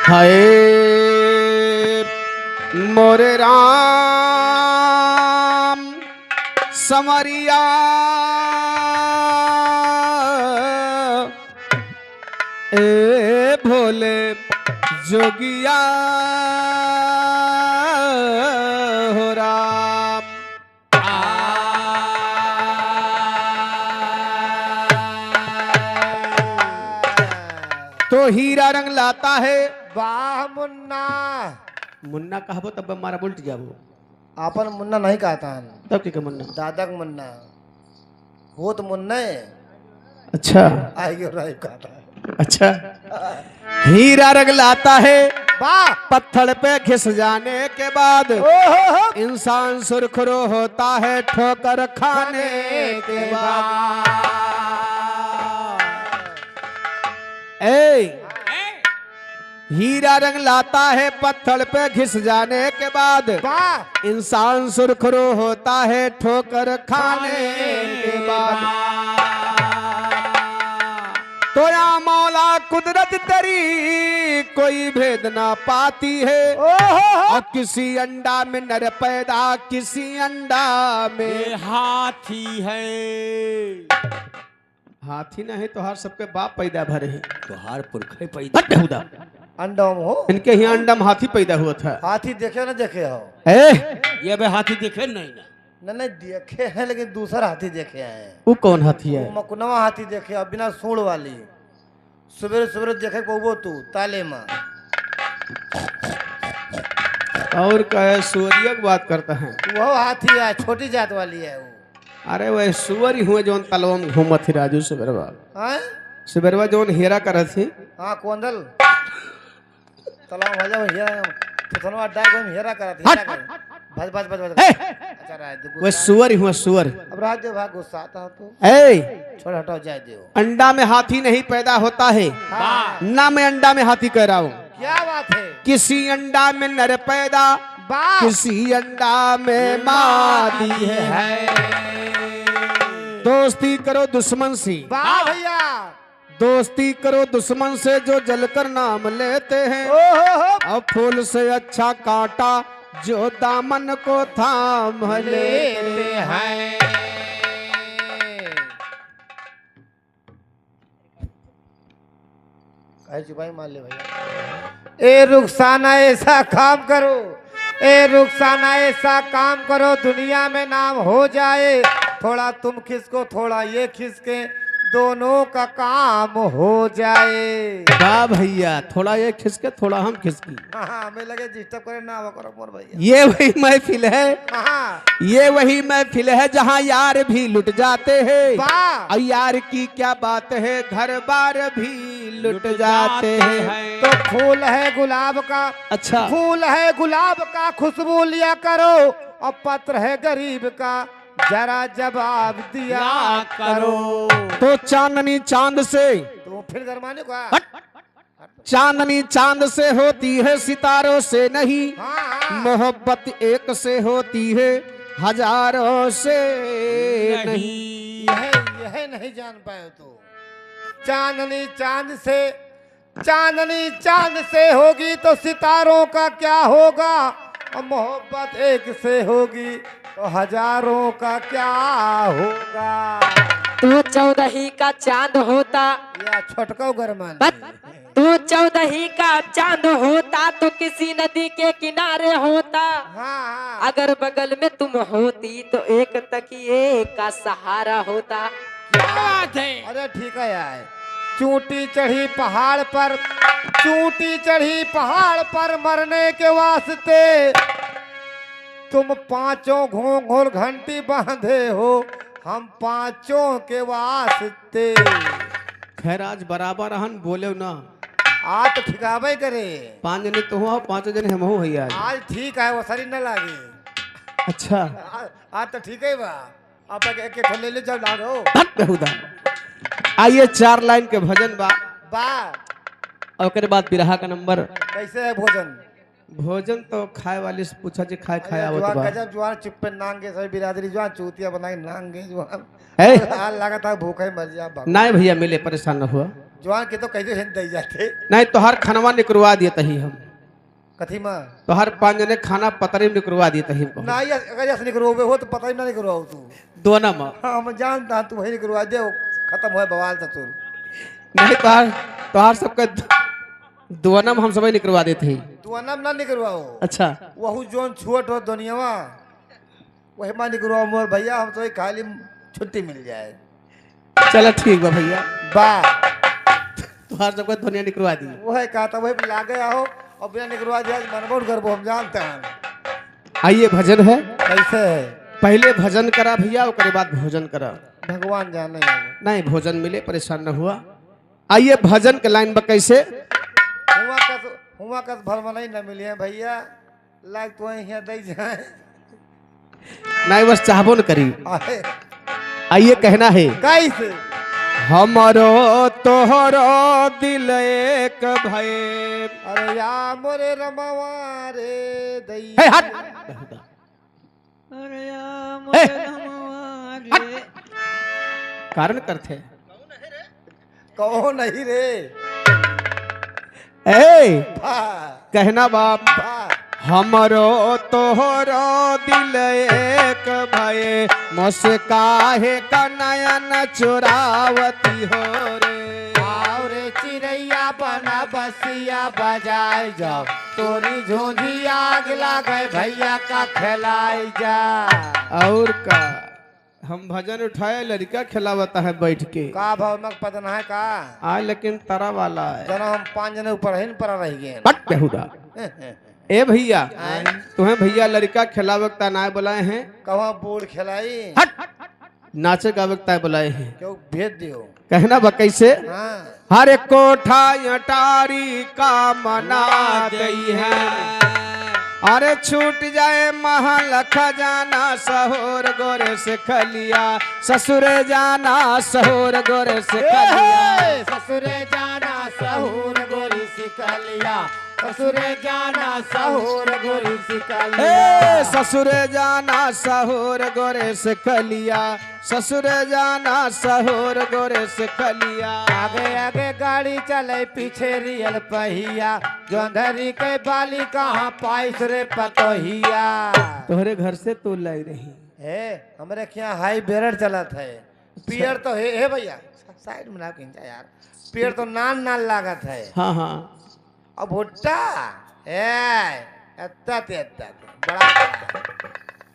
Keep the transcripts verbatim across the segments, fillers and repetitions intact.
हाय मोरे राम समरिया, ए भोले जोगिया हो राम। तो हीरा रंग लाता है। वाह मुन्ना। मुन्ना कहबो तब मारा उल्ट जाबो। आपन मुन्ना नहीं कहता है। तब के, के मुन्ना? दादा के मुन्ना। हो तो मुन्ना है। अच्छा। आइयो राय कहता है। अच्छा। हीरा रंग लाता है। वाह। पत्थर पे घिस जाने के बाद ओहो हो। इंसान सुरखरू होता है ठोकर खाने के बाद। ए, हीरा रंग लाता है पत्थर पे घिस जाने के बाद। वाह। इंसान सुरखरू होता है ठोकर खाने के बाद। तो या मौला कुदरत तेरी कोई भेद ना पाती है। ओहो। और किसी अंडा में नर पैदा, किसी अंडा में ये हाथी है। हाथी नहीं, तोहार सबके बाप पैदा भरे हैं। तोहार पुरखे पैदा। हट बेहुदा। अंडा में हो? इनके यहाँ अंडा में हाथी पैदा हुआ था। हाथी देखे ना देखे हो? ए? ये बे हाथी देखे नहीं ना। नहीं, नहीं देखे हैं, लेकिन दूसरा हाथी देखे हैं। वो कौन हाथी है? वो मकुनवा हाथी देखे, अब बिना सूंड़ वाली। सुबेरे सुबेरे देखे पउबो तू, ताले में। और कहे, सुअरिया की बात करता है। वो हाथी है, छोटी जात वाली है वो। अरे वह सुअर ही हुए जौन तलवा में घूमत ही राजू सुबेरवा। हैं? सुबेरवा जौन हेरा करत ही। हाँ, कोंदल। तलवा में भजा हेरा, थुथनवा डाल के हेरा करत, हट। हेरा करत। बस, बस, बस, बस। ए! अच्छा, रह दे, वह गुस्सा। सुअर ही हुए सुअर। अब रह दे भाई, गुस्सा आता हो तो। ए! छोड़, हटाओ, जाए दे। अंडा में हाथी नहीं पैदा होता है। हाँ। ना मैं अंडा में हाथी कह रहा हूँ। क्या बात है? किसी अंडा में नर पैदा, वाह। किसी अंडा में मादी है। दोस्ती करो दुश्मन से। वाह भैया। दोस्ती करो दुश्मन से जो जलकर नाम लेते हैं। ओहो हो। और फूल से अच्छा कांटा जो दामन को थाम लेते हैं। काहे चुपाई मार ले भैया? ए रुखसाना, ऐसा काम करो, ए रुखसाना, ऐसा काम करो, दुनिया में नाम हो जाए। थोड़ा तुम खिसको, थोड़ा ये खिसके, दोनों का काम हो जाए। वाह भैया, थोड़ा ये खिसके, थोड़ा हम खिसकी। हाँ, हाँ, हमें लगे disturb करे ना, वो करो मोर भैया। ये वही महफिल है, हाँ। ये वही महफिल है जहाँ यार भी लुट जाते हैं। वाह। और यार की क्या बात है, घर बार भी लुट लुट जाते जाते हैं। हैं। तो फूल है गुलाब का, अच्छा। फूल है गुलाब का, खुशबू लिया करो, और पत्र है गरीब का, जरा जवाब दिया दिया करो। करो। तो चांदनी चांद से, तो फिर गरमाने का। हट। चांदनी चांद से होती है, सितारों से नहीं। हाँ, हाँ। मोहब्बत एक से होती है, हजारों से नहीं। नहीं। यह, यह नहीं जान पाए तो। चांदनी चांद से, चांदनी चांद से होगी तो सितारों का क्या होगा? और मोहब्बत एक से होगी तो हजारों का क्या होगा? तू चौदही का चांद होता। या छोटका गरमान बस। नहीं। तू चौदही का चांद होता तो किसी नदी के किनारे होता। हाँ, हाँ। अगर बगल में तुम होती तो एक तकिए का सहारा होता। क्या बात है? अरे ठीक है यार, चूटी चढ़ी पहाड़ पर, चूटी चढ़ी पहाड़ पर मरने के वास्ते तुम पांचों घोंघोर घंटी बांधे हो, हम पांचों के वास्ते। खैर, आज बराबर हन, बोले ना। आज तो ठिकावे करे। पाँच जने तो हो, पाँचों जने हम हो भैया आज। आज ठीक है, वो सरी न लागे। अच्छा। आज, आज तो ठीक है बा। आप एक, एक, एक ले ले, जब लागो। हट बेहुदा। आइए, चार लाइन के भजन बा। बा। और ओकरे बाद बिरहा का नंबर। कैसे है भोजन? भोजन तो खाए वाले से पूछा जे खाए, खाए अरे आवत जुआन, बा। गजब जुआन, चुप्पे नांगे, सभी बिरादरी जुआन, चूतिया बना के नांगे जुआन। है? आ, लागत है भूखे मर जा बाबू। नाय भैया मिले, परेशान न हुआ। जवान के तो कैसे हिंद दे जाते। नहीं, तोहार खनवा निकरवा दिए तही हम। कथी मा? तोहार पाँच जने खाना पतरी में निकरवा दिए तही हम। ना, ये अगर यस निकरवावे हो तो पतरी में ना निकरवाओ तू। दोनम। हाँ, हम जानता, तू वही निकरवा दे, वो खत्म होए बवाल था तू। नहीं, तोहार, तोहार सबके द-, दोनम हम सबही निकरवा देत ही। दोनम ना निकरवाओ। अच्छा। वहू जोन छोट हो दुनियावा, वही मा निकरवाओ मोर भैया, हम तो खाली छुट्टी मिल जाए। चला ठीक बा भैया। बा। तोहार सबके दुनिया निकरवा दी। वो है कहा था, वही पे लागे आओ, और बिना निकरवा दिया, मनबोट करबो, हम जानते हैं। आइए भजन है। कैसे है? पहले भजन करा भैया, ओकरे बाद भोजन करा। भगवान जाने अब। नहीं, भोजन मिले, परेशान न हुआ। आइए भजन के लाइन बा कैसे? हुआ कस, हुआ कस भर में नहीं न मिले हैं भैया, लाग तो यहाँ दे जाए। नहीं, बस चाहबो न करी। आहे। आइए कहना है। कैसे? हमरो तोहरो दिल एक भए। अरे या मोरे रमवा रे दैया। हे, हट। अरे या ए! मोरे रमवा रे। हट। कारण करथे। कहो नहीं रे। ए! बा। कहना बाप। बा। हमरो तोहरो दिल एक भए, मुस्काहे का नयन चुरावती हो रे। आओ रे चिरैया बना बसिया बजाए जाओ, तोरी झोंझी आग लागे भैया का खेलाए जा। और का, हम भजन उठाए, लड़का खेलावता है बैठ के। का भाव में पता ना है का? आ, लेकिन तारा वाला है। जना हम पाँच जने ऊपर ही पर रह गए। हट बेहुदा। ए भैया, आए। तुम्हें भैया लड़का खेलावे के ताय नाय बुलाए हैं। कहाँ बूढ़ खेलाई? हट। नाचे गावे के ताय बुलाए हैं। क्यों भेज दियो? कहना बा कैसे? हाँ। हरे कोठा अटारी का मना दई है। अरे छूट जाए महल खजाना सहुर गोरे से खलिया, ससुरे जाना सहुर गोरे से खलिया। ए हे! ससुरे जाना सहुर गोरे से खलिया, ससुरे जाना सहुर गोरे से खलिया। ए, ससुरे जाना सहुर गोरे से खलिया, ससुरे जाना सहुर गोरे से खलिया। आगे आगे गाड़ी चले, पीछे रियल पहिया, जोंधरी के बाली कहाँ पाइस रे पतोहिया। तोहरे घर से तो लाई रही। ए, हमरे यहाँ हाई बेरर चलत है। अच्छा। पियर तो है, हे भैया, साइड में ना खींचा यार। पियर तो नान नान लागत है। हाँ, हाँ। अब भुट्टा, ए, एत्ता ते, एत्ता ते, बड़ा, बड़ा।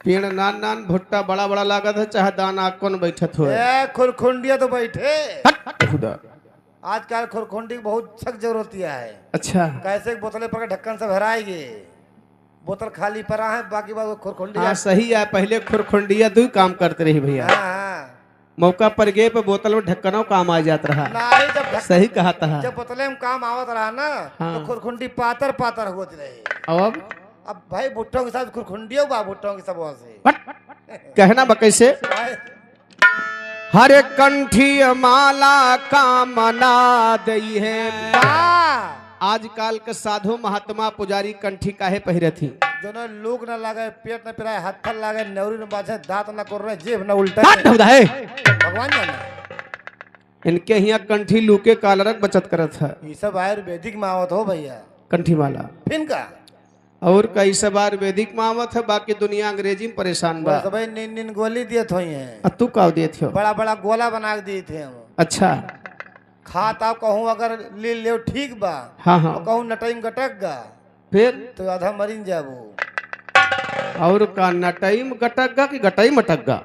पेड़ नान नान, भुट्टा बड़ा बड़ा लागत है, चाहे दाना कौन बैठत होए। ए, खुरखुंडिया तो बैठे। हट, खुदा। आजकल खुरखुंडी की बहुत सख्त जरूरत है। अच्छा। कैसे बोतले पर के ढक्कन से भराएगी, बोतल खाली पड़ा है, बाकी बात खुरखुंडी हाँ, है। सही है, पहले खुरखुंडिया दू काम करते रही भैया। हाँ, हाँ। मौका पर गए पे बोतल में ढक्कनो काम आ जात रहा। नहीं, जब ढक-, सही कहा था। जब बोतले में काम आवत रहा ना, हाँ। तो खुरखुंडी पातर पातर होत रहे। अब? अब भाई भुट्टो के साथ खुरखुंडियो बा भुट्टो के सब से। हट! कहना बा कैसे? भाई। हरे कंठी माला काम ना दई है। बा। आजकल के साधु महात्मा पुजारी कंठी काहे पहिरत ही? जोनो लूक न लागे, पेट न पिराए, हत्थर लागे, नेवरी न बाझे, दांत न कोर्रे, जीभ न उल्टे। दांत ढौदा है। भगवान जाने। इनके हियाँ कंठी लूके कालरक बचत करत है। ई सब आयुर्वेदिक में आवत हो भैया। कंठी माला। फिन का? और का ई सब आयुर्वेदिक में आवत है, बाकी दुनिया अंग्रेजी में परेशान बा। वो सबही नीन नीन गोली दियत होई हैं। आ तू का दियत हो? बड़ा बड़ा गोला बना के दिए थे हम। अच्छा। खात आओ, कहूँ अगर ले लेव ठीक बा, हाँ, हाँ। और कहूँ नटई में गटक गा, फिर? तो आधा मरिन जाबो। और का नटई में गटक गा कि गटई मटक गा?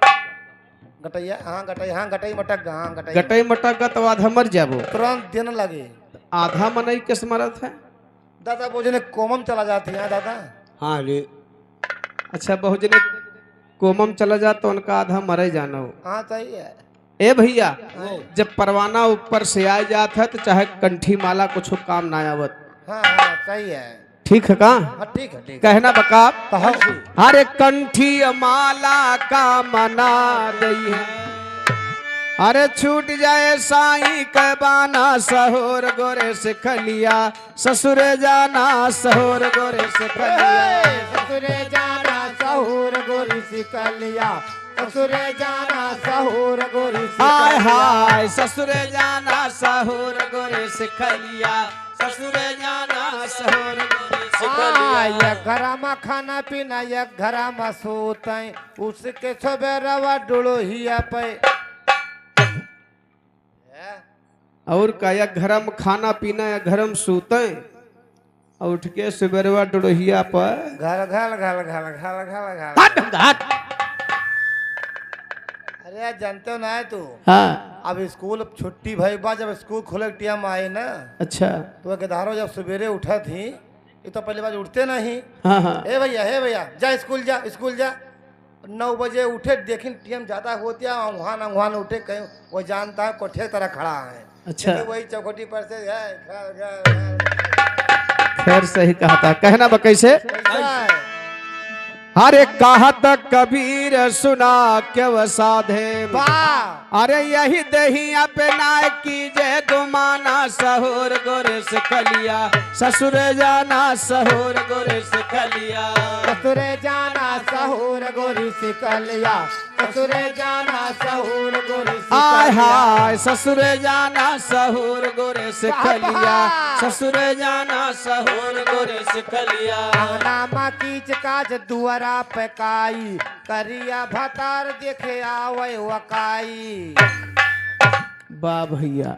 गटैया, हाँ, गटई, हाँ, गटई मटक गा, हाँ, गटई। गटई मटक गा तो आधा मर जाबो। तुरंत देन लगे। आधा मनई कैसे मरत है? दादा, वो जने कोमम चला जाती है, दादा। हाँ रे। अच्छा, बहुत जने कोमम चला जात तो उनका आधा मरे जानो। हाँ, सही है। ए भैया, हाँ। जब परवाना ऊपर से आ जात है तो चाहे कंठी माला कुछ काम ना आवत। हाँ, हाँ, सही है। ठीक है का? हाँ, ठीक है, ठीक है। कहना बका? कहो। हरे कंठी माला काम ना दई है। अरे छूट जाए साईं के बाना सहोर गोरे से खलिया, ससुरे जाना सहोर गोरे से खलिया। ए, ससुरे जाना सहोर गोरे से खलिया, ससुरे जाना सहूर गोरी हाय सिकलिया। हाय, ससुरे जाना सहूर गोरी सिकलिया, ससुरे जाना सहूर गोरी सिकलिया। हाँ, एक घरा मा खाना पीना, एक घरा मा सोतै, उठिके सुबेरवा डुड़ोहिया पे। और का, एक घरा मा खाना पीना, एक घरा मा सोतै, और उठिके सुबेरवा डुड़ोहिया पर। घल, घल, घल। हट, हट। अरे यार, जानते हो ना है तू? हाँ। अब स्कूल छुट्टी भई बा, जब स्कूल खुले के टाइम आए ना, अच्छा। तो गिधारो जब सुबेरे उठत ही, ये तो पहली बार उठते नहीं। हाँ, हाँ। ए भैया, हे भैया, जा स्कूल जा, स्कूल जा। नौ बजे उठे, देखिन टाइम ज्यादा होत है, अंगुहान, अंगुहान उठे, कहीं वो जानता है, कोठे तरह खड़ा है। अच्छा। लेकिन वही चौखटी पर से, "घा, घा, घा, घा।" खैर, सही कहा था। कहना बा कैसे? कैसा है? अरे कहत कबीर सुना क्यों साधे। वाह। अरे यही देहिया पे ना कीजे गुमाना, सहूर गोरी सिकलिया, ससुरे जाना सहूर गोरी सिकलिया। ससुरे जाना सहूर गोरी सिकलिया, ससुरे जाना सहूर गोरी सिकलिया। आय हाय, ससुरे जाना सहूर गोरी सिकलिया, वाह। ससुरे जाना सहूर गोरी सिकलिया। अंगना मा कीच काच दुआरा पे काई, करिया भतार देखे आवै वकाई। वाह भैया,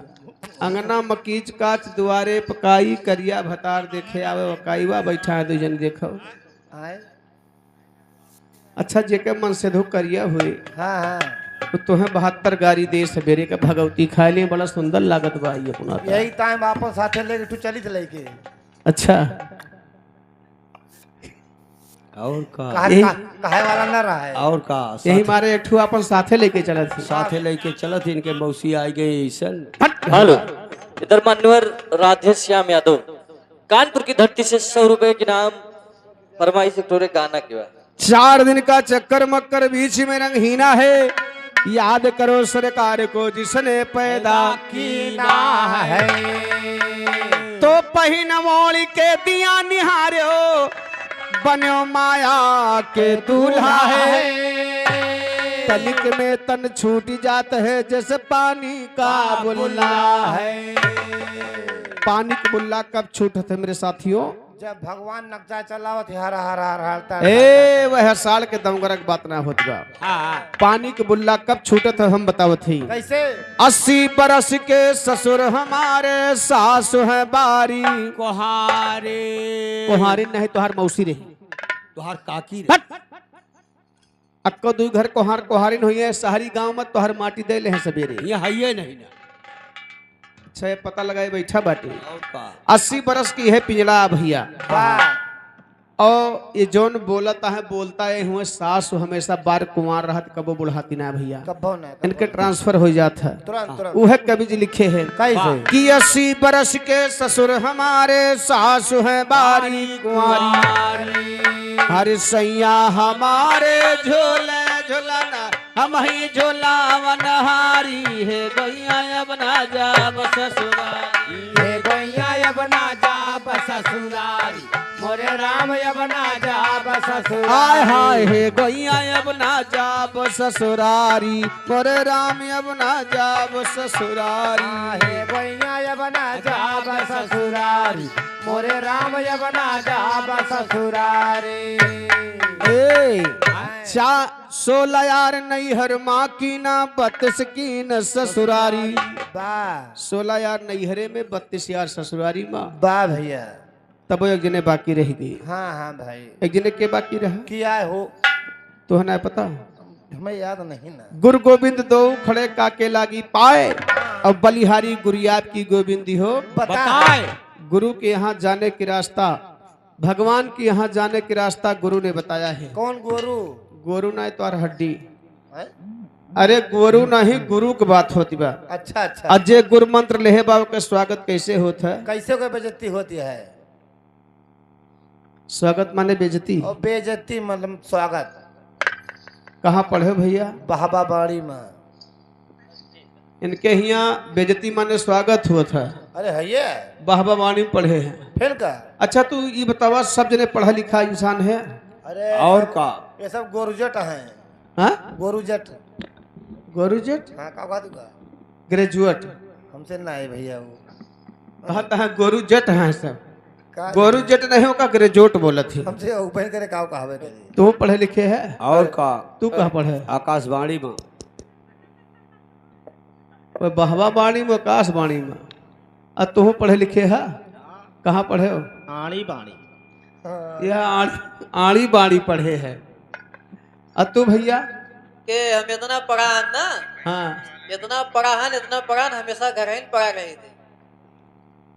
अंगना मा कीच काच दुआरे पे काई, करिया भतार देखे आवै वकाई। वाह, बैठा है दू जन, देखो। आए? अच्छा, जेके मन से धो करिया हुए, हाँ, हाँ। तो तोहे बहत्तर गारी दे सबेरे का भगवती खाए ले, बड़ा सुंदर लागत बा ये अपना। यही टाइम आपन साथे लेके तू चलित लेके। अच्छा। और का? कहा, यही कहा, कहे वाला ना रहा है। और का? यही साथ मारे एक ठो अपन साथे लेके चलत ही। साथे लेके चलत ही, इनके मौसी आ गई ऐसन। हट। हेलो, इधर मान्यवर राधेश्याम यादव, कानपुर की धरती से सौ रुपए के नाम फरमाइश एक ठोरे गाना के बा। चार दिन का चक्कर मक्कर बीच में रंगहीना है, याद करो सरकार को जिसने पैदा कीना है। तो पहिन मोड़ के दिया निहारो, बन्यो माया के दूल्हा है। तनिक में तन छूट जात है, जैसे पानी का बुल्ला है। पानी का बुल्ला कब छूटत है मेरे साथियों? जब भगवान नक्शा चलावत है, हर, हर, हर, हर, तर, ए, तर, तर। वह साल के दमगरक बात ना होत बा। हाँ, हाँ। पानी के बुल्ला कब छूटत है, हम बतावत ही। कैसे? अस्सी बरस के ससुर हमारे, सासु है बारी। कोहारे। कोहारी नहीं, तोहार मौसी रही। तोहार काकी रही। हट। अक्को दुई घर कोहार कोहारिन होइए, शहरी गांव में तोहर माटी दे ले हैं सबेरे। ये हइये नहीं ना। अच्छा, ये पता लगाए बैठा बाटे। और का? अस्सी बरस की है पिंजड़ा भैया। वाह। और ये जौन बोलता है, बोलता है हुए सास हमेशा बार कुंवार रहत, कबो बुढ़ाती ना भैया। कबो ना, कबो इनके ना। ट्रांसफर हो जात है। तुरंत, तुरंत। उहे कवि जी लिखे हैं। कैसे? कि अस्सी बरस के ससुर हमारे, सासु है बारी कुंवारी। हर सैया हमारे झूले झुलना, हम ही झुलावन हारी। हे गैया अब ना जाब ससुरारी। हे गैया अब ना जाब ससुरारी। मोरे राम अब ना जाब ससुरारी। हाय हाय, हे गैया अब ना जाब ससुरारी। मोरे राम अब ना जाब ससुरारी। हे गैया अब ना जाब ससुरारी। मोरे राम अब ना जाब ससुरारी। ए, चा-, सोलह यार नैहर मा कीना, बत्तीस कीन ससुरारी। वाह। सोलह यार नैहरे में, बत्तीस यार ससुरारी मा। वाह भैया। तब एक जने बाकी रह गई। हाँ, हाँ भाई। एक जने के बाकी रहा? किया हो? तोह ना पता? हमें याद नहीं ना। गुरु गोविंद दो खड़े काके लागी पाए, अब बलिहारी गुरु आपकी गोविंदी हो बताए। बताए। गुरु के यहाँ जाने की रास्ता, भगवान के यहाँ जाने की रास्ता गुरु ने बताया है। कौन गुरु? गुरु ना है तो हड्डी। हैं? अरे गुरु नहीं, गुरु की बात होती बा। अच्छा, अच्छा। आज जे गुरु मंत्र लेहे बा, ओके स्वागत कैसे होत है? कैसे ओके बेइज्जती होती है? स्वागत माने बेइज्जती। और बेइज्जती मतलब स्वागत। कहाँ पढ़े भैया? बहबा बाड़ी में। इनके हियाँ बेइज्जती माने स्वागत होत है। अरे है ये? बहबा बाड़ी में पढ़े हैं। फिर का? अच्छा तू ये बतावा, सब जने पढ़ा लिखा इंसान है? अरे और का? ये सब ग्रेजुएट हैं। हाँ? गोरू जट। गोरू जट? हाँ, का बात हुआ? ग्रेजुएट। हमसे ना है भैया वो। कहत हैं गोरू जट हैं सब। का गोरू जट नहीं हो का ग्रेजुएट बोलत ही। हमसे वो बहन करे का कहावे करे। तू पढ़े लिखे है? और का? तू कहाँ पढ़े? आकाशवाणी में। वो बहवा बाणी में, आकाशवाणी में। आ तू पढ़े लिखे है? कहाँ पढ़े हो? आणी बाणी। हाँ। यह आणी, आणी बाणी पढ़े है। आ तू भैया? के हम इतना पढ़ा हन ना? हाँ। इतना पढ़ा हन, इतना पढ़ा हन, हमेशा घर ही पढ़ा रहे थे।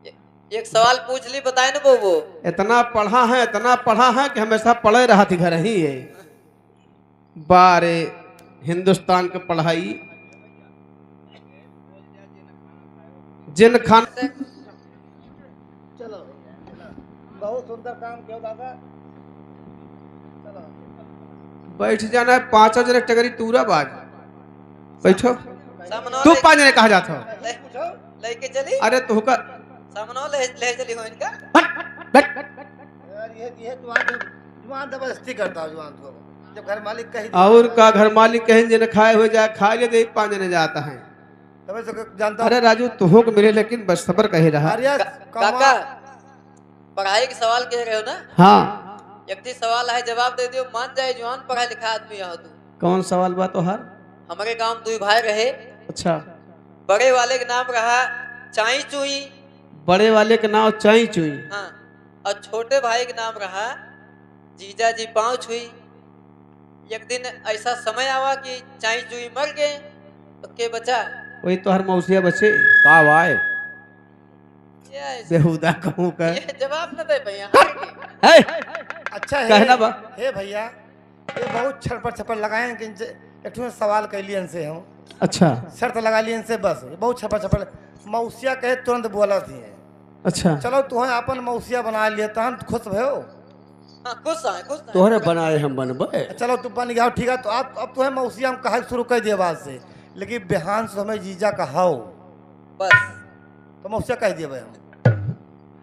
ए-, एक सवाल पूछ ली, बताए ना बोबो। इतना पढ़ा है, इतना पढ़ा है कि हमेशा पढ़े रहत ही घर ही है। बारे हिंदुस्तान के पढ़ाई। जिन खान चलो, बहुत सुंदर काम कियो दादा। चलो। बैठ जाना है, पाँचों जने टगरी टूरा बाज। बैठो। सामने तू ले, पाँच जने कहाँ जात हो? ले, लेके चली। अरे तू का सामने ले, ले चली हो इनका। हट, हट। यार, ये, ये जुबान जब-, जुबान जबरदस्ती करता हो, जुबान को। जब घर मालिक कही और का घर मालिक कहीं जने खाए हो जाए, खा ले दे, पाँच जने जाता है। तबे से क-, जानता हूँ। अरे राजू, तुहो के मिले, लेकिन बस सबर कहे रहा। अरे यार, का-, कमा- काका, पढ़ाई के सवाल कह रहे हो ना? हाँ। एक ठी सवाल है, जवाब दे दियो, मान जाए, जवान पढ़ा लिखा आदमी हो तू। कौन सवाल बा तोहार? हमारे गांव में दुई भाई रहे। अच्छा। बड़े वाले के नाम रहा चाई चुई। बड़े वाले के नाम चाई चुई। हाँ। और छोटे भाई के नाम रहा जीजा जी पाँव छुई। एक दिन ऐसा समय आवा कि चाई चुई मर गए, तो के बचा? वही तोहर मौसिया बचे। का भाई? ये ऐसे बेहुदा कहूँ का। ये जवाब न दे भैया। है। अच्छा है। कहना बा। हे भैया, ये बहुत छटपट छटपट लगाए हैं कि इनसे एक ठो सवाल कर लिए इनसे हम। अच्छा। शर्त लगा लिए इनसे बस, ये बहुत छटपट छटपट। मौसिया कहे तुरंत बोला थी है। अच्छा। चलो तुहें अपन मौसिया बना लिए, तहन खुश भयो? हाँ, खुश है, खुश है। तोहरे बनाए हम बनबे। चलो तू बन गया, ठीक है। तो आप, अब तुहें मौसिया हम कहा शुरू कर दिए बात से, लेकिन बिहान से हमें जीजा कहाओ। बस। तो मौसिया कह दिए भाई हम।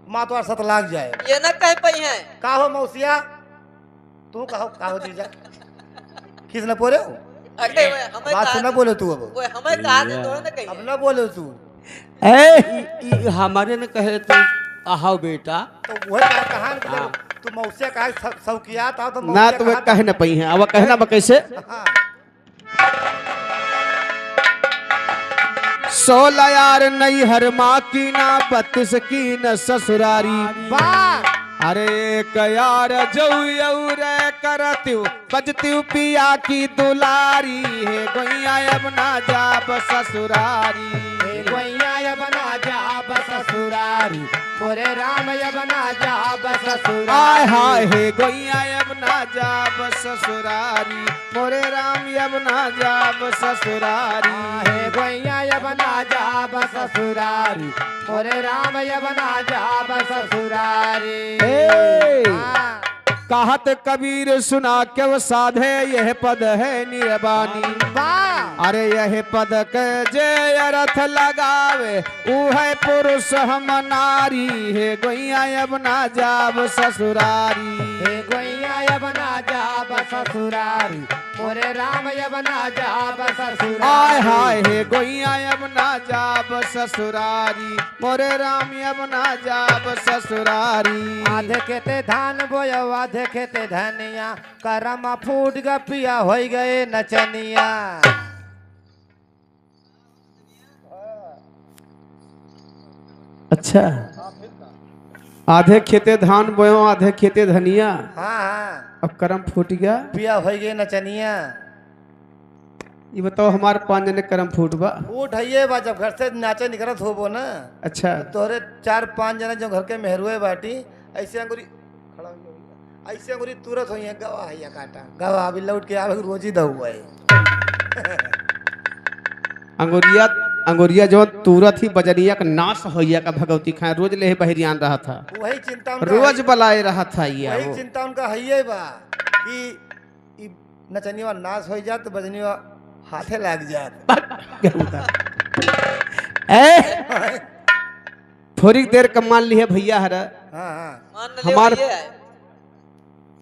माँ तोहार साथ लाग जाए। ये ना कह पाई है। का हो मौसिया? तू कहो, का हो जीजा? खीस न पोरे हो? अरे, वे हमें बात कहा से न था। बोले तू अब। वे हमें कहा था, या। तोड़े न कहिए। अब न बोले तू। ए, ई, ई हमारे न कहे तू, आहाओ बेटा। तो वह कहा, कहा न हाँ। तू मौसिया कहा, सब, सब किया था, तो ना, मौसिया तो वे कहा था। कह न पई हैं, अब कहना बा कैसे? हाँ। सोलह यार नैहर मा कीना, बत्तीस कीन ससुरारी। वाह। अरे एक यार जऊ और करतिउ, बजतिउ पिया की दुलारी। हे गोइया अब ना जाब ससुरारी। हे गोइया अब ना जाब ससुरारी। मोरे राम अब ना जाब ससुरारी। आय हाय हे गोइया अब ना जाब ससुरारी। मोरे राम अब ना जाब ससुरारी। हे गोइया अब ना जाब ससुरारी। मोरे राम अब ना जाब ससुरारी। ए! हाँ। कहत कबीर सुना क्यों साधे यह पद है निरबानी। वाह। अरे यह पद के जे अर्थ लगावे ऊ है पुरुष हम नारी। हे गोइया अब ना जाब ससुरारी। हे गोइया अब ना जाब ससुरारी। मोरे राम अब ना जाब ससुरारी। आय हाय हे गोइया अब ना जाब ससुरारी। मोरे राम अब ना जाब ससुरारी। आधे खेते धान बोयो, आधे खेते धनिया। करम फूट ग पिया होई गए नचनिया। अच्छा, आधे खेते धान बोयो, आधे खेते धनिया। हाँ, हाँ। अब करम फूट गया। पिया होई गए नचनिया। ये बताओ, हमार पाँच जने करम फूट बा? फूट है ये बा, जब घर से नाचे निकलत होबो ना। अच्छा। तो तोहरे चार पाँच जने जो घर के मेहरुए बाटी, ऐसे अंगुरी खड़ा हो गया। ऐसे अंगुरी तुरत होई है, गवा है या काटा, गवा अभी लौट के आवे रोजी दहुआ है। अंगुरिया, अंगुरिया जो तुरत ही बजनिया का नाश होइया का भगवती खाए, रोज ले बहरियान रहा था। वही चिंता उनका रोज है। बलाए रहा था ये वही वो। चिंता उनका है ये बा कि ई नचनिया नाश हो जात, बजनिया हाथे लाग जात। ए? थोड़ी देर का मान लिहे भैया हरा। हाँ, हाँ। मान ले हमार भैया है।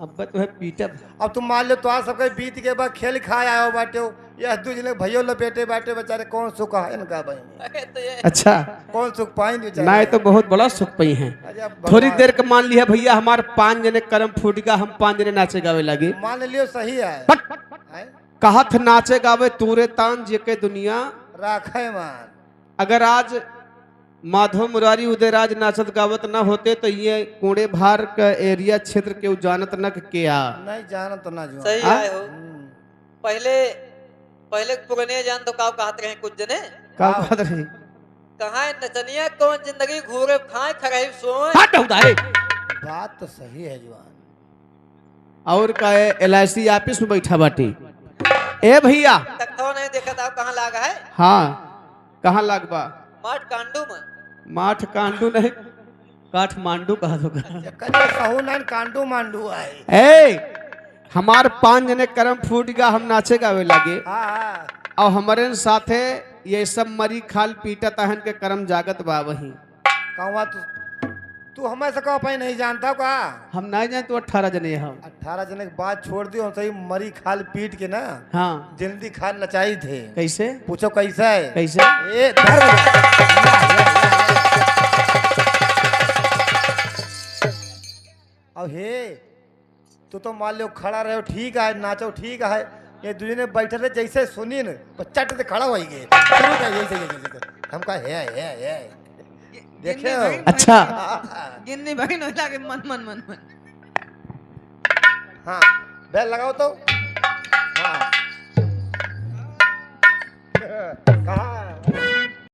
अब तो है पीटब। अब तुम मान लो, तो आज सबके बीत के बाद खेल खाए आयो बाटे हो, यह दू जने भइयो लपेटे बाटे बेचारे, कौन सुख है इनका भाई? अरे तो ये अच्छा। कौन सुख पाइन बेचारे? ना, ये तो बहुत बड़ा सुख पाई हैं। अरे अब थोड़ी भगवान देर के मान लिया भइया, हमार पाँच जने करम फूट गया, हम पाँच जने नाचे गावे लागे। मान लियो सही है। हट। हैं? कहत नाचे गावे तूरे तान जेके दुनिया राखे मान। अगर आज माधव मुरारी उदयराज नाचत गावत ना होते तो ये कोड़े भार का एरिया क्षेत्र के उ जानत न के आ। नहीं जानत ना जो। सही आ? आए हो। हम्म। पहले, पहले पुरने जान तो का कहत रहे कुछ जने? का हाँ। कहत रहे? कहाँ है नचनिया कौन जिंदगी घूरे खाए खरही सोए। हट उदारे। बात तो सही है जवान। और का है, एल आई सी ऑफिस में बैठा बाटी। ए भइया। तक तो नहीं देखा था कहाँ लाग है? हाँ, कहाँ लाग बा? माठ कांडू में। माठ कांडू नहीं, काठमांडू कहा तो का। कने सहू नान कांडू मांडू आए। ए, हमार पाँच जने करम फूट गया, हम नाचे गावे लागे। हाँ, हाँ। और हमरे साथे ये सब मरी खाल पीटत अहन के करम जागत बा वही। कहवा तू, तू हमें से कहो पाई नहीं जानता का? हम नहीं जान, तू अठारह जने हम। अठारह जने के बात छोड़ दियो, हम सही मरी खाल पीट के ना। हाँ। जिंदी खाल नचाई थे। कैसे? पूछो कैसे? कैसे? ए, धर बजा। अब हे, तू तो मान लो खड़ा रहो, ठीक है, नाचो, ठीक है। ये दुई जने बैठे रहे, जैसे सुनी न, तो चट से खड़ा हो गए। शुरू कर, जैसे, जैसे, जैसे। हम कहा, "हे, हे, हे।" देखे हो? गिन्नी बहिन, अच्छा। गिन्नी बहिन होला के मन, मन, मन, मन। हाँ, बेल लगाओ तो। हाँ। कहाँ?